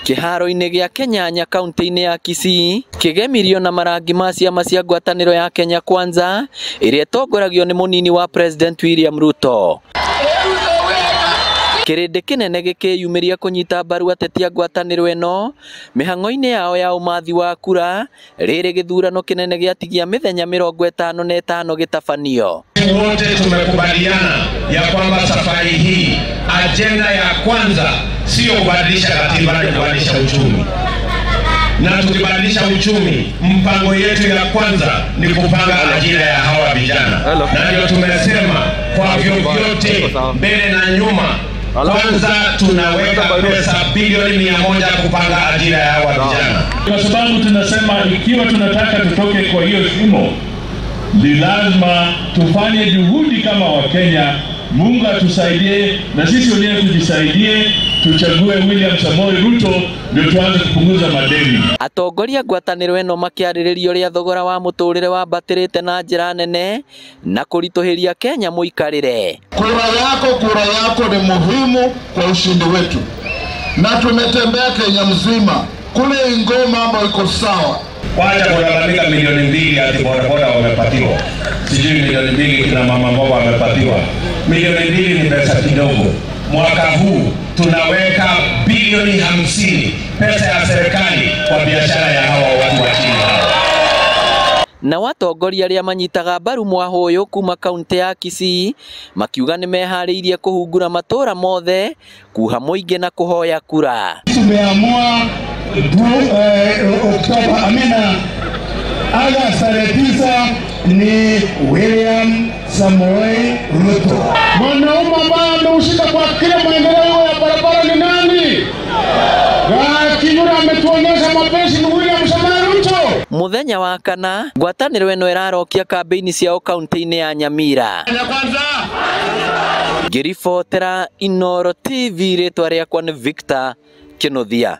Kĩharo-inĩ gĩa Kenyanya kaunti-inĩ ya Kisii kĩgemirio na marangi ma ciama cia ngwatanĩro ya Kenya Kwanza ĩrĩa ĩtongoragio nĩ mũnini wa President William Ruto. Kĩrĩndĩ kĩnene gĩkĩyumĩria kũnyita mbaru ateti a ngwatanĩro ĩno mĩhang'o-inĩ yao ya ũmathi wa kura rĩrĩ gĩthurano kĩnene gĩatigia mĩthenya 55 gĩtabanio. Wote tumekubaliana ya kwamba safari hii ajenda ya kwanza sio kubadilisha katiba, ni kubadilisha uchumi. Na tukibadilisha uchumi, mpango yetu ya kwanza ni kupanga ajira ya hawa vijana. Na ndio tumesema kwa vyovyote, mbele na nyuma, kwanza tunaweka pesa bilioni 100 kupanga ajira ya hawa vijana. Kwa sababu tunasema ikiwa tunataka tutoke kwa hiyo shimo, ni lazima tufanye juhudi kama Wakenya. Mungu atusaidie na sisi wenyewe tujisaidie, tuchague William Samoei Ruto ndio tuanze kupunguza madeni. Atongoria ngwatanĩro ĩno makĩarĩrĩria ũrĩa thogora wa mũtũrĩre wambatĩrĩte na njĩra nene na kũritũhĩria Kenya mũikarĩre. Kura yako ni muhimu kwa ushindi wetu, na tumetembea Kenya mzima, kule Ingoma mambo iko sawa. Wacha kulalamika milioni 2 ati bodaboda wamepatiwa, sijui milioni 2 kina mama mboga wamepatiwa. Milioni 2 ni pesa kidogo. Mwaka huu tunaweka bilioni 50 pesa ya serikali kwa biashara ya hawa watu wa chini hawa. Na watongoria arĩa manyitaga mbaru mwaho ũyũ kuma kaunti ya Kisii makiuga nĩ meharĩirie kũhungura matũra mothe kuha mũingĩ na kũhoya kura. Tumeamua Oktoba, amina, Agosti tarehe 9 ni William Samoei Ruto. Mwanaume ambaye amehusika kwa kila maendeleo ya barabara ni nani? Kinyura ametuonyesha mapenzi ni William Samoei Ruto. Muthenya wa kana ngwatanĩro ĩno ĩrarokia kambĩini ciao kaunti-inĩ ya Nyamira. Ngĩribotera Inooro TV, rĩtwa rĩakwa nĩ Victor Kinuthia.